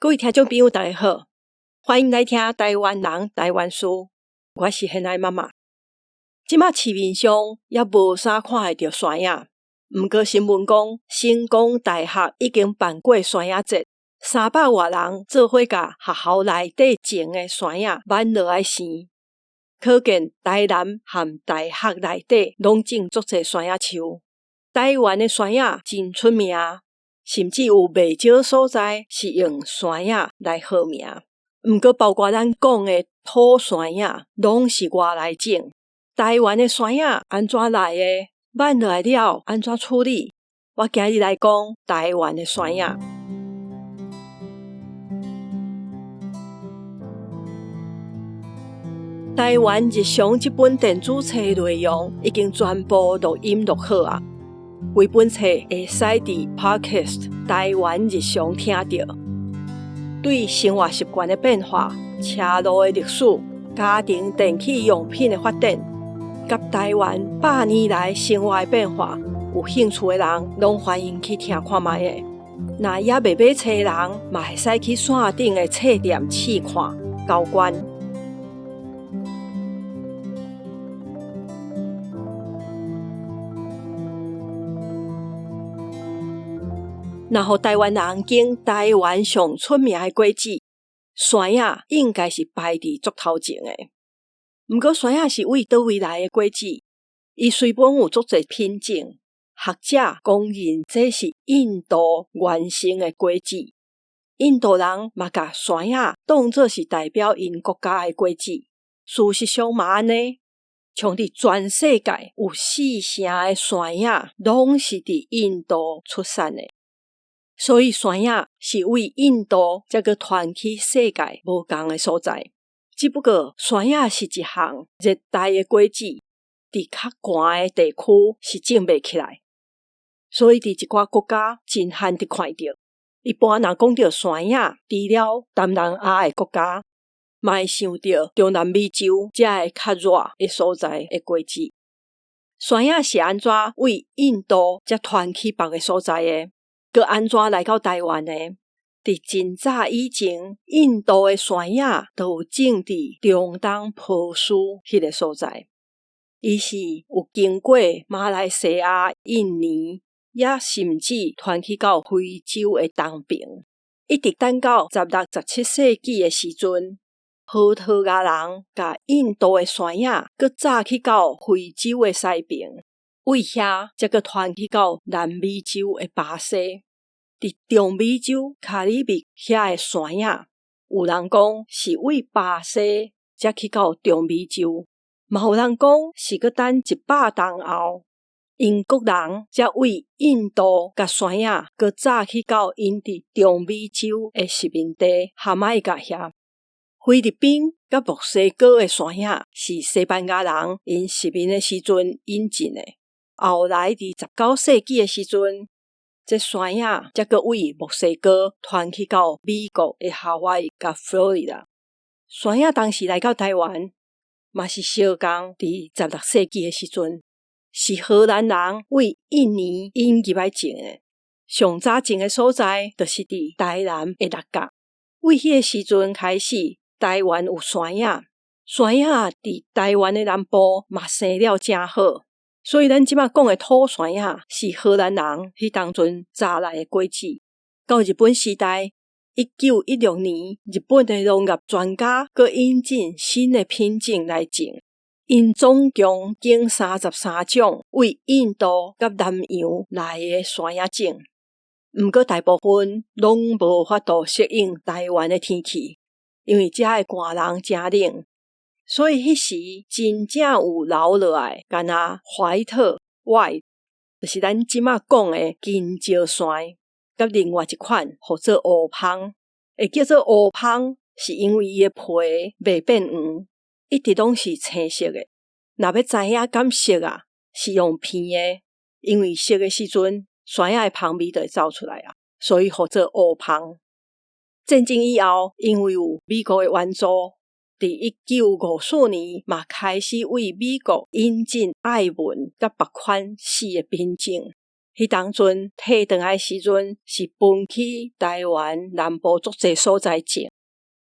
各位聽眾朋友，大家好，歡迎來聽台灣人台灣事。我是現愛媽媽。這馬市面上猶無啥看會著山仔，毋過新聞講，成功大學已經辦過山仔節，300外人做伙共學校內底種的山仔挽落來生。可見台南和大學內底攏種足濟山仔樹。台灣的山仔真出名。甚至有袂少所在是用山仔來號名，毋過包括咱講的土山仔，攏是外來種。台灣的山仔按怎來的？挽落來了按怎處理？我今日來講台灣的山仔。台灣日常這本電子冊內容已經全部錄音錄好啊。規本冊會使佇 Podcast 台灣日常聽著，對生活習慣的變化、車路的歷史、家庭電器用品的發展，佮台灣百年來生活的變化，有興趣的人攏歡迎去聽看覓的。若猶未買冊的人，嘛會使去線頂的冊店試看交關。若予台灣人揀台灣上出名的果子，山仔應該是排佇足頭前的。毋過山仔是對佗位來的果子？伊雖本有足濟品種，學者公認這是印度原生的果子。印度人嘛共山仔當做是代表𪜶國家的果子。事實上嘛按呢，像佇全世界有四成的山仔攏是佇印度出產的。所以山仔是對印度才閣傳去世界無仝的所在。只不過山仔是一項熱帶的果子，佇較寒的地區是種袂起來，所以佇一寡國家真罕得看著。一般若講著山仔，除了東南亞的國家，嘛會想著中南美洲遮个較熱的所在的果子。山仔是按怎對印度才傳去別个所在的？閣按怎來到台灣的？佇真早以前，印度的山仔就有種佇中東波斯彼个所在。伊是有經過馬來西亞、印尼，也甚至傳去到非洲的東爿。一直等到16、17世紀的時陣，葡萄牙人共印度的山仔閣載去到非洲的西爿，對遐才閣傳去到南美洲的巴西。佇中美洲卡里別遐的山仔，有人講是對巴西才去到中美洲，嘛有人講是閣等100冬後，英國人才對印度共山仔閣載去到𪜶佇中美洲的殖民地牙買加遐。菲律賓佮墨西哥的山仔是西班牙人𪜶殖民的時陣引進的，後來佇19世紀的時陣，這山仔才閣對墨西哥傳去到美國的夏威夷佮佛羅里達。山仔當時來到台灣，嘛是相仝佇16世紀的時陣，是荷蘭人對印尼引入來種的。上早種的所在，就是佇台南的六甲。對彼个時陣開始，台灣有山仔，山仔佇台灣的南部嘛生了誠好。所以咱這馬講的土山仔是荷蘭人彼當陣摘來的果子。到日本時代，1916年，日本的農業專家閣引進新的品種來種，𪜶總共揀33種對印度佮南洋來的山仔種，毋過大部分攏無法度適應台灣的天氣，因為遮的寒人誠冷。所以彼時真正有留落來，敢若懷特 white，就是咱這馬講的金蕉山，佮另外一款號做烏蜂，會叫做烏蜂，是因為伊的皮袂變黃，一直攏是青色的。若欲知影敢熟啊，是用鼻的，因為熟的時陣，山仔的芳味就會走出來啊，所以號做烏蜂。戰爭以後，因為有美國的援助。佇1954年，嘛開始對美國引進愛文佮別款四个品種。彼當陣退轉來時陣是分去台灣南部足濟所在種，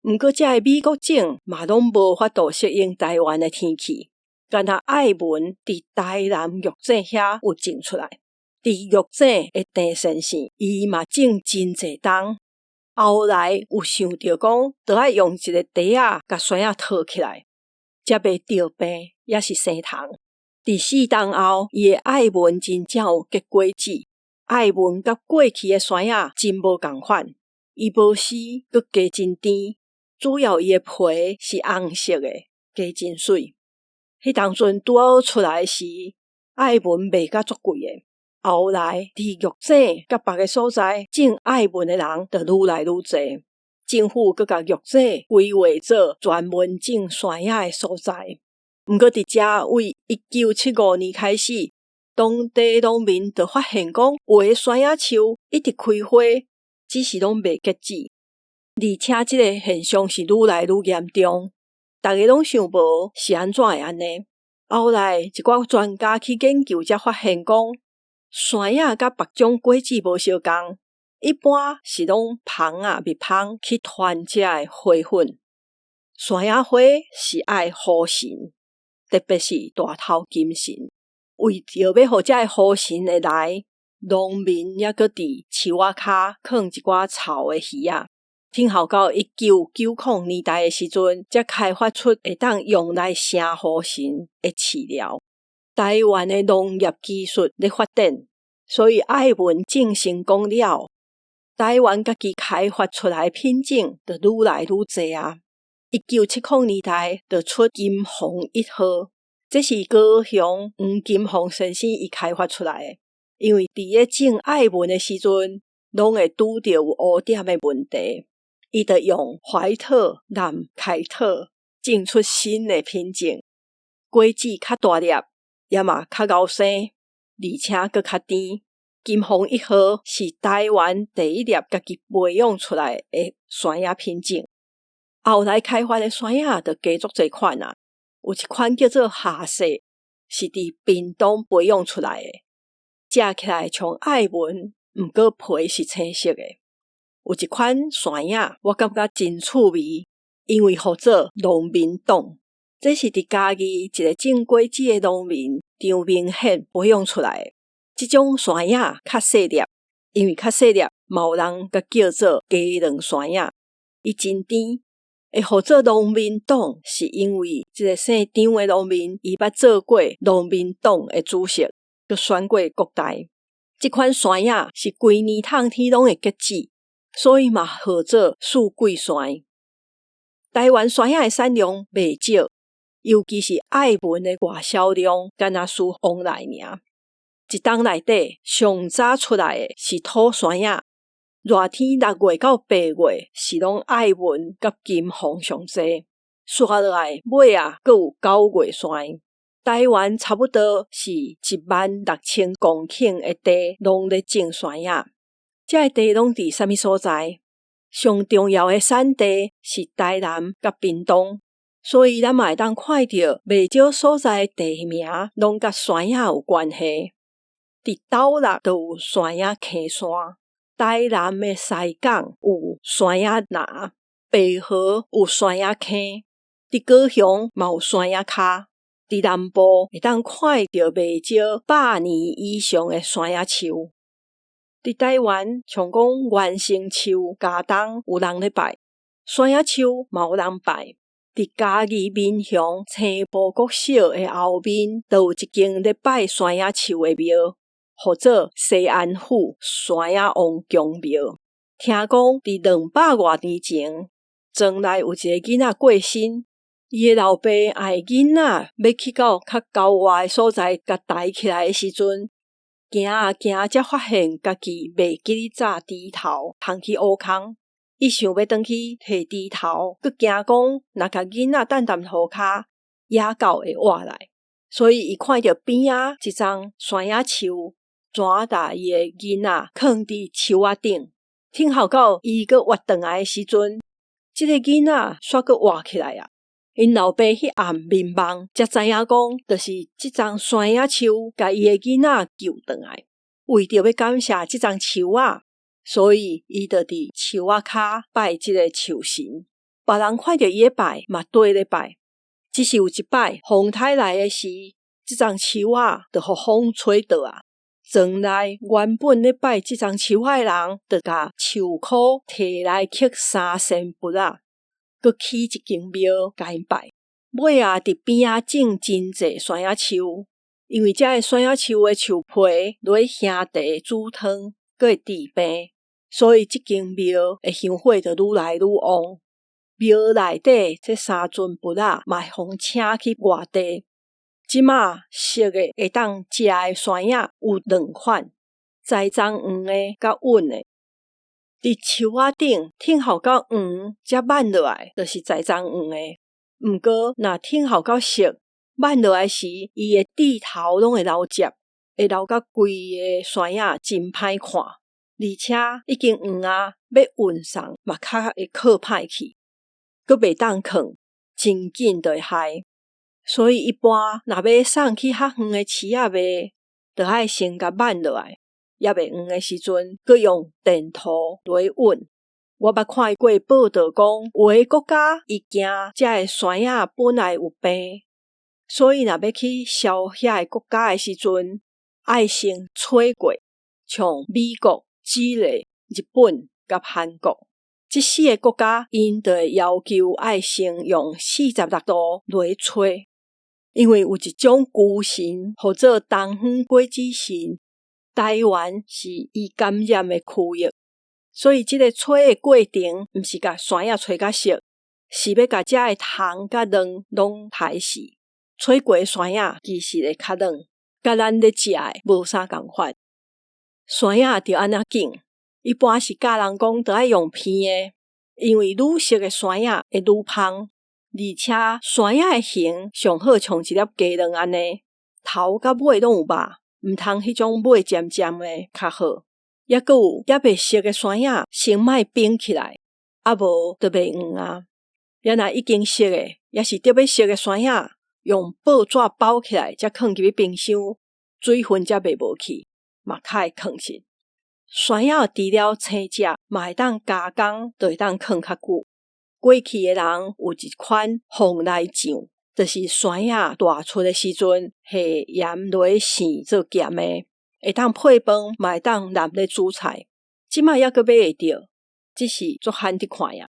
毋過遮个美國種嘛攏無法度適應台灣的天氣，干焦愛文佇台南玉井遐有種出來。佇玉井的鄭先生，伊嘛種真濟冬。後來有想著講，著愛用一个袋仔共山仔套起來，才袂著病，抑是生蟲。佇4冬後，伊的愛文真正有結果子。愛文佮過去的山仔真無仝款，伊無絲，閣加真甜。主要伊的皮是紅色的，加真媠。彼當陣拄好出來時，愛文賣甲足貴的。後來佇玉井佮別个所在種愛文的人就愈來愈濟，政府閣共玉井規劃做專門種山仔的所在。毋過佇遮為1975年開始，當地農民就發現講，有的山仔樹一直開花，只是攏袂結籽，而且這个現象是愈來愈嚴重。逐家攏想無是按怎會按呢？後來一寡專家去研究，才發現講，山仔佮別種果子無相仝，一般是攏蜂仔、蜜蜂去傳遮个花粉。山仔花是愛雨神，特別是大頭金神，為著欲予遮个雨神會來，農民猶閣佇樹仔跤囥一寡臭的魚仔。聽候到1990年代的時陣，才開發出會當用來盛雨神的飼料。台灣的農業技術咧發展，所以愛文種成功了，台灣家己開發出來品種就愈來愈濟啊。1970年代就出金鳳1號，這是高雄黃金鳳先生伊開發出來的。因為佇咧種愛文的時陣，攏會拄著有烏點的問題，伊就用懷特南凱特種出新的品種，果子較大粒，也嘛較𠢕生，而且閣較甜。金鳳1號是台灣第一粒家己培養出來的山仔品種。後來開發的山仔就加足濟款啊，有一款叫做夏雪，是佇屏東培養出來的，食起來像愛文，毋過皮是青色的。有一款山仔，我感覺真趣味，因為號做農民黨，這是佇嘉義一个種果子的農民張明顯培養出來的。這種山仔較細粒，因為較細粒，嘛有人共叫做雞卵山仔，伊真甜。會號做農民黨，是因為這个姓張的農民，伊捌做過農民黨的主席，閣選過國代。這款山仔是規年透天攏會結籽，所以嘛號做四季山。台灣山仔的產量袂少，尤其是愛文的外銷量，干焦輸旺來爾。一冬內底上早出來的是土山仔。熱天6月到8月是攏愛文佮金鳳上濟，煞落來尾仔閣有九月山。台灣差不多是1萬6千公頃的地攏咧種山仔，這个地攏佇啥物所在？上重要的產地是台南佮屏東，所以咱嘛會當看著袂少所在的地名攏佮山仔有關係。佇斗六就有山仔坑山。台南的西港有山仔林，白河有山仔坑，佇高雄嘛有山仔跤。佇南部會當看著袂少100年以上的山仔樹。佇台灣，像講原生樹、茄苳有人咧拜，山仔樹嘛有人拜。佇嘉義民雄青埔國小的後面，就有一間咧拜山仔樹的廟。號做西安府山仔王公廟。聽講佇200外年前，庄內有一个囡仔過身，伊的老爸愛囡仔欲去到較郊外的所在，共抬起來的時陣，行啊行，才發現家己袂記咧紮豬頭，通去烏空。伊想欲轉去提豬頭，閣驚講若共囡仔擲踮塗跤，野狗會倚來，所以伊看著邊仔一叢山仔樹。轉共伊的囡仔囥佇樹仔頂，聽候到伊閣活轉來的時陣，這个囡仔煞閣活起來啊！𪜶老爸彼暗眠夢，才知影講，就是這叢山仔樹共伊的囡仔救轉來。為著欲感謝這叢樹仔，所以伊就佇樹仔跤拜這个樹神。別人看著伊咧拜，嘛綴咧拜。只是有一擺風颱來的時，這叢樹仔就予風吹倒啊！庄內原本咧拜這叢樹仔的人，就共樹箍提來刻三仙佛仔，閣起一間廟共𪜶拜。尾仔佇邊仔種真濟山仔樹，因為這个山仔樹的樹皮落去兄茶煮湯，閣會治病，所以這間廟的香火就愈來愈旺。廟內底這三尊佛仔嘛會予請去外地。這馬熟的會當食的山仔有兩款，栽贓黃的佮穩的。佇樹仔頂等候到黃才挽落來，就是栽贓黃的。毋過若等候到熟，挽落來時，伊的蒂頭攏會流汁，會流甲規个山仔真歹看，而且已經黃啊，欲運送嘛較會靠歹去，閣袂當囥，真緊就會害。所以一般若欲送去較遠的市仔賣，就愛先共挽落來，猶未黃的時陣，閣用電砣來運。我捌看過報道講，有的國家伊驚遮的山仔本來有病，所以若欲去銷遐个國家的時陣，愛先吹過，像美國、智利、日本佮韓國，這四个國家，𪜶就會要求愛先用46度來吹，因為有一種龜神，號做東方果子神，台灣是伊感染的區域。所以這个吹的過程，毋是共山仔吹甲熟，是欲共遮的蟲佮卵攏刣死。吹過的山仔其實會較軟，佮咱咧食的無啥仝款。山仔著按呢揀，一般是教人講著愛用片的，因為愈熟的山仔會愈芳，而且山仔的形上好像一粒雞卵按呢，頭佮尾攏有肉，毋通彼種尾尖尖的較好。猶閣有猶未熟的山仔，先莫冰起來，啊無就袂黃啊。啊若已經熟的，抑是著欲熟的山仔，用報紙包起來，才囥入去冰箱，水分才袂無去，嘛較會囥實。山仔除了青食，嘛會當加工，就會當囥較久。過去的人有一款鳳梨醬，就是山仔大出的時陣，下鹽落去瀉做鹹的。會當配飯，嘛會當湳咧煮菜。這馬猶閣買會著，只是足罕佇看啊。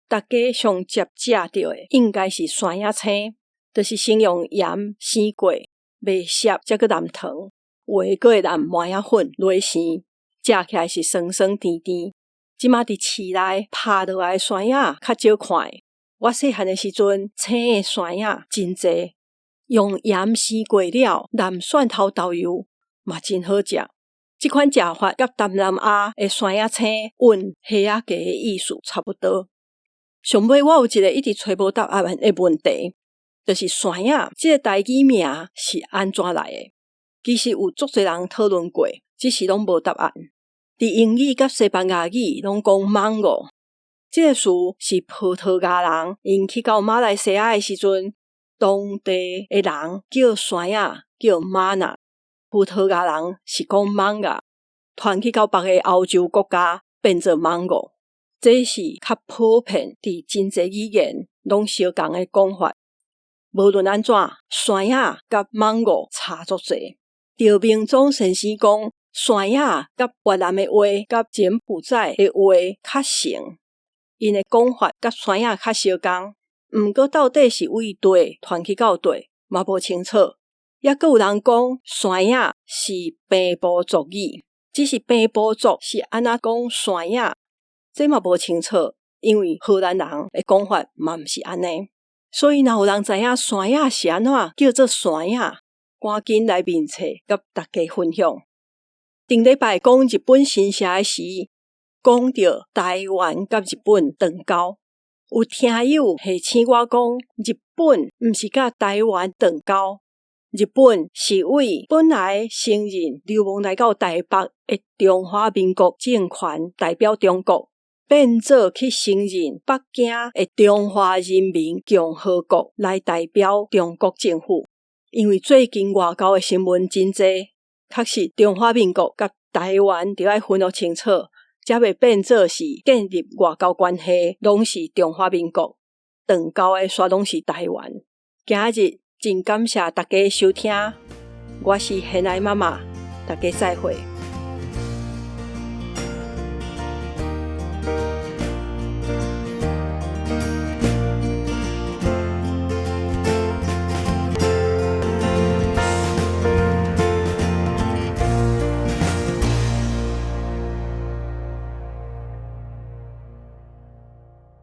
大家上捷食著的應該是山仔青，就是先用鹽瀉過，袂澀才閣湳糖，有的閣會湳麥仔粉落瀉，食起來是酸酸甜甜。這馬佇市內拍落來的山仔較少看。我細漢的時陣，青的山仔真濟，用鹽瀉過了，湳蒜頭豆油。嘛真好食，這款食法佮東南亞的山仔青塭蝦仔雞的意思差不多。上尾我有一个一直揣無答案的問題，就是山仔這个台語名是按怎來的？其實有足濟人討論過，只是攏無答案。佇英語佮西班牙語攏講 mango，這个詞是葡萄牙人𪜶去到馬來西亞的時陣，當地的人叫山仔叫 mana。葡萄牙人是講 manga，傳去到別个歐洲國家變做 mango，這是較普遍佇真濟語言攏相仝的講法。無論按怎，山仔佮 mango 差足濟。趙明忠先生講，山仔佮越南的話佮柬埔寨的話較像，𪜶的講法佮山仔較相仝。毋過到底是為佗傳去到佗，嘛無清楚。猶閣有人講山仔是平埔族語，只是平埔族是按怎講山仔，這嘛無清楚，因為荷蘭人的講法嘛毋是按呢。所以若有人知影山仔是按怎叫做山仔，趕緊來面冊佮大家分享。頂禮拜講日本神社的時，講著台灣佮日本斷交，有聽友提醒我講，日本毋是佮台灣斷交。日本是為本來承認流亡來到台北的中華民國政權代表中國，變做去承認北京的中華人民共和國來代表中國政府。因為最近外交的新聞真濟，確實中華民國佮台灣著愛分予清楚，才袂變做是建立外交關係攏是中華民國，斷交的煞攏是台灣。今日真感謝大家收聽，我是賢愛媽媽，大家再會。